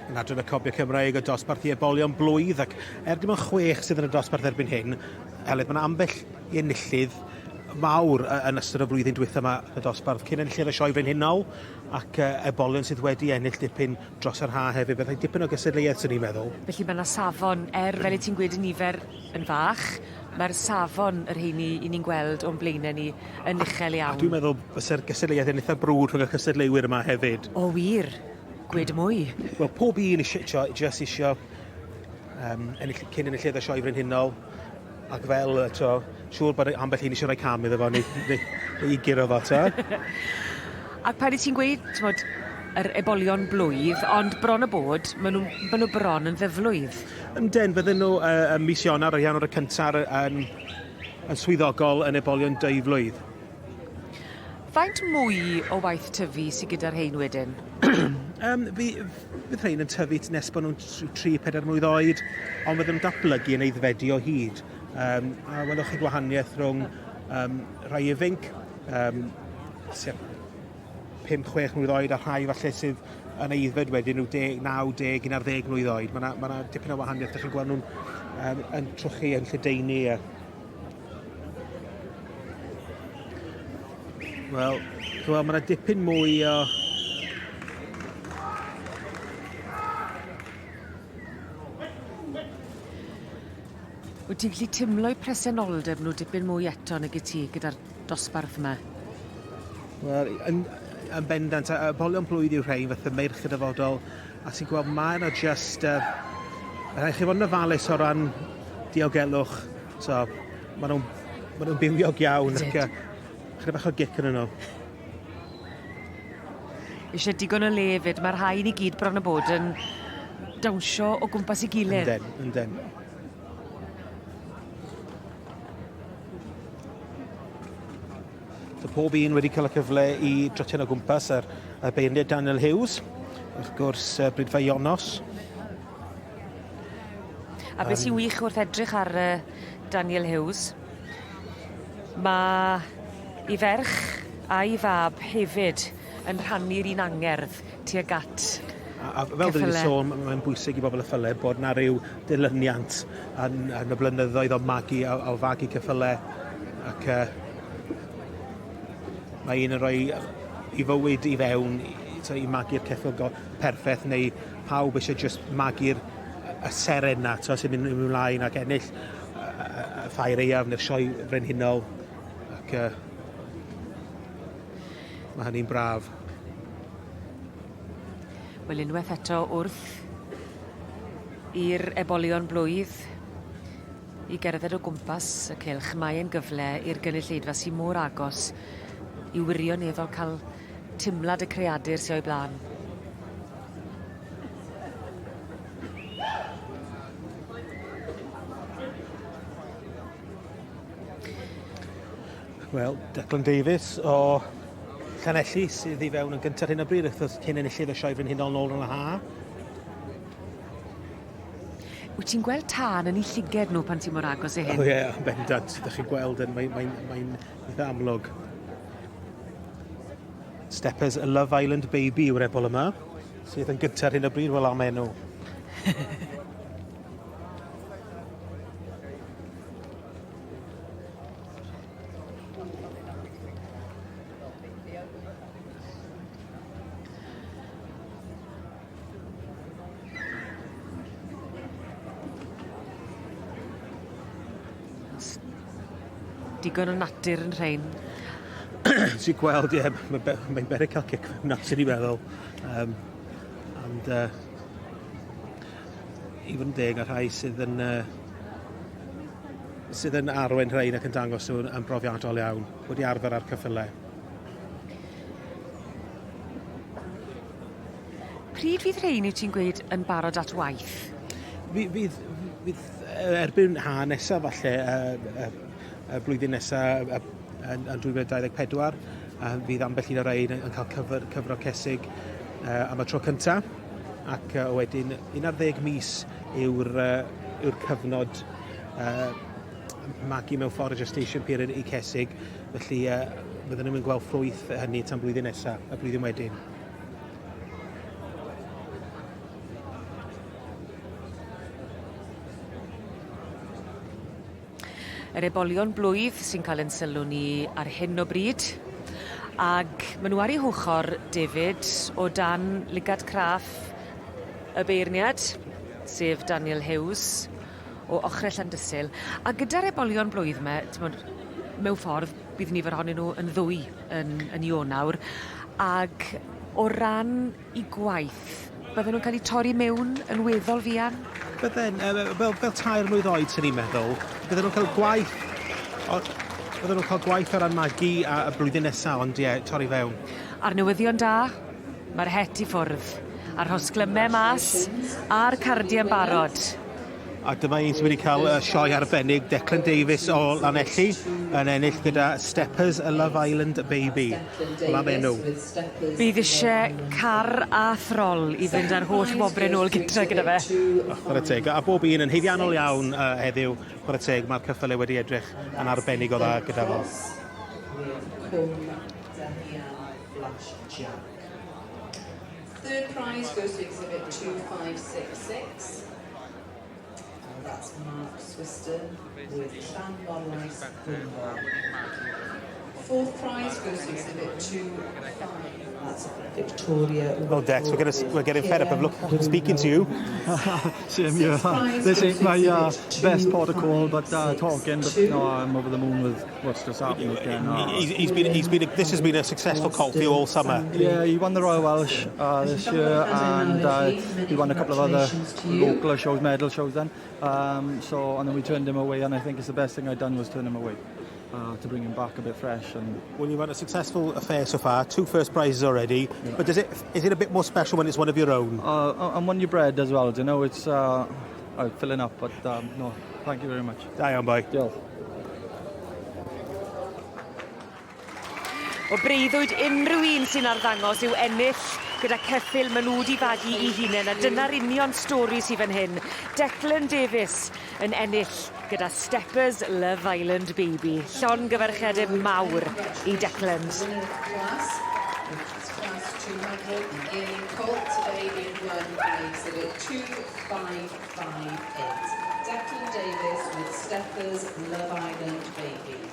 Yn adran y Cobiau Cymraeg o dosbarth i ebolion blwydd ac er dim ond chwech sydd yn y dosbarth erbyn hyn, Heledd, mae yna ambell i enillydd mawr yn ystod y flwyddyn diwetha yma yn y dosbarth, cyn enillydd y Sioe Frenhinol ac ebolion sydd wedi ennill dipyn dros yr ha hefyd. Byddai dipyn o gystadleuaeth, swn i'n meddwl. Felly mae yna safon, er fel 'yt ti'n gweud y nifer yn fach, mae'r safon y rheini 'yn ni'n gweld o'n blaenau ni yn uchel iawn. A dwi'n meddwl fysa'r gystadleuaeth yn eitha brwd rhwng y cystadleuwyr yma hefyd. O wir? Gwed mwy. Wel, pob un eisiau, tio, jyst isio um, ennill, cyn enillydd y Sioe Frenhinol, ac fel, tio, siŵr bod ambell un eisiau rhoi cam iddo fo, neu, neu, neu i guro fo, tio. Ac pan 'yt ti'n gweud, t'mod, yr ebolion blwydd, ond bron a bod, ma' nw ma' nw bron yn ddyflwydd. Yndyn, fydden nhw uh, ym mis Ionawr, yr Ionawr y cyntaf yn, yn swyddogol yn ebolion deuflwydd. Faint mwy o waith tyfu sy gyda'r rhein wedyn? um, fi, fydd rhein yn tyfu nes bod nhw'n 3-4 mlwydd oed, ond fydden nhw'n datblygu yn aeddfedu o hyd. Um, a welwch chi gwahaniaeth rhwng um, rhai ifinc, um, 5-6 mlwydd oed, a rhai falle sydd yn aeddfed wedyn nhw 10, 9, 10, 11 mlwydd oed. Mae yna ma dipyn o wahaniaeth, ydych chi'n gweld nhw'n um, yn trwchu, yn lledaenu. A... Wel, wel mae yna dipyn mwy o... Wyt ti'n gallu timlo'u presenoldeb nhw dipyn mwy eto nag wyt ti gyda'r dosbarth yma? Wel, yn, yn bendant, a, a polion plwydd yw rhain, fatha meirch y dyfodol, a ti'n gweld mae yna just... Uh, rhaid chi fod yn ofalus o ran diogelwch, so maen nhw'n ma nhw bywiog iawn ac uh, chydig bach o gic yn nhw. Eisiau digon o le fyd, mae'r rhain i gyd bron a bod yn dawnsio o gwmpas ei gilydd. Ynden, ynden. So pob un wedi cael y cyfle i drytian o gwmpas ar y beirniad Daniel Hughes, wrth gwrs Brydfa Ionos. A beth sy'n wych wrth edrych ar uh, Daniel Hughes, mae ei ferch a'i fab hefyd yn rhannu'r un angerdd tuag at A, a fel dwi wedi sôn, mae'n bwysig i bobl y ffyle bod na ryw dilyniant yn, yn y blynyddoedd o magu, o, o fagu ceffyle ac uh, mae un yn rhoi i fywyd i fewn i, i magu'r ceffyl perffaith neu pawb eisiau jyst magu'r y seren 'na t'o' sy'n mynd ymlaen ac ennill y y y ffair aeaf ne'r sioe frenhinol ac yy ma' hynny'n braf. Wel unweth eto wrth i'r ebolion blwydd i gerdded o gwmpas y cylch mae e'n gyfle i'r gynulleidfa sy mor agos i wirioneddol ca'l timlad y creadur sy o'i bla'n. Wel, Declan Davies o Llanelli sydd i fewn yn gyntaf ar hyn o bryd, wrth gwrs cyn enillydd y Sioe Frenhinol nôl yn y ha. Wyt ti'n gweld tân yn 'u llyged nhw pan ti mor agos i hyn? O ie, yn bendant. Dych chi'n gweld yn, mae'n mae, mae eitha amlwg. Steppers Love Island Baby yw'r ebol yma, sydd yn gyntaf ar hyn o bryd, wel am enw. Digon o natur yn rhein. Ti'n gweld, ie, mae'n be mae beryg cael cic fewn natur i feddwl. Um, ond, uh, i fod yn deg, a rhai sydd yn, uh, sydd yn arwain rhain ac yn dangos nhw'n yn brofiadol iawn, wedi arfer â'r ceffylau. Pryd fydd rhein wyt ti'n gweud yn barod at waith? Fydd, fydd, fydd erbyn ha nesaf falle, y, y, y blwyddyn nesaf, y, yn, yn 2024, a fydd ambell un o'r rhain yn cael cyfr, cyfro cesig uh, am y tro cyntaf. Ac uh, wedyn 11 mis yw'r uh, yw cyfnod uh, magu mewn ffordd y gestation period i cesig, felly uh, fydden nhw'n gweld ffrwyth hynny tan blwyddyn nesaf, y blwyddyn wedyn. Yr ebolion blwydd sy'n ca'l 'yn sylw ni ar hyn o bryd ag ma' nw ar 'u hochor David o dan lygad craff y beirniad, sef Daniel Huws o ochre Llandysul a gyda'r ebolion blwydd 'my t'mod mewn ffordd bydd nifer ohonyn nw yn ddwy yn Ionawr ag o ran 'u gwaith bydden nw'n ca'l 'u torri mewn yn weddol fuan? Bydden fel 3 mlwydd oed swn i'n meddwl. Bydden nw'n ca'l gwaith o bydden nw'n ca'l gwaith o ran magu a y blwyddyn nesa ond ie, torri fewn. A'r newyddion da, ma'r het i ffwrdd, a'r rhosglyme mas, a'r cardie'n barod. A dyma un sydd wedi cael sioe arbennig, Declan Davies o Lanelli, yn ennill gyda Steppers a Love Island Baby. Wel am enw. Bydd isie car a throl i fynd â'r holl wobre nôl gytre gyda fe. O, chwarae teg. A bob un yn haeddiannol iawn heddiw, chwarae teg, mae'r ceffyle wedi edrych yn arbennig o dda gyda fo. Cwm Dahian Flash Jack. Third prize goes to exhibit 2566. And that's Mark Swiston with Llanmorlais Gwynfor. Fourth prize goes to exhibit 25. That's Victoria. Well, Dex, we're getting fed up of speaking to you. Same here. This ain't my best port of call, but talking. But no, I'm over the moon with what's just happened again. This has been a successful colt for you all summer. Yeah, he won the Royal Welsh this year, and he won a couple of other local shows, medal shows then. So, and then we turned him away, and I think it's the best thing I'd done was turn him away to bring him back a bit fresh. And Well, you've had a successful affair so far, two first prizes already. But is it a bit more special when it's one of your own? And when you bred as well, it's filling up. But no, thank you very much. Da iawn, boi. Diolch. O breuddwyd unrhyw un sy'n arddangos yw ennill gyda ceffyl ma' nw 'di fagu 'u hunen a dyna'r union stori sy fan hyn. Declan Davies yn ennill gyda Steppers Love Island Baby. Llongyfarchiade mawr i Declan. Winner of the class, which is class 200, the yearling colt today being won by exhibit 2558. Declan Davies with Steppers Love Island Baby.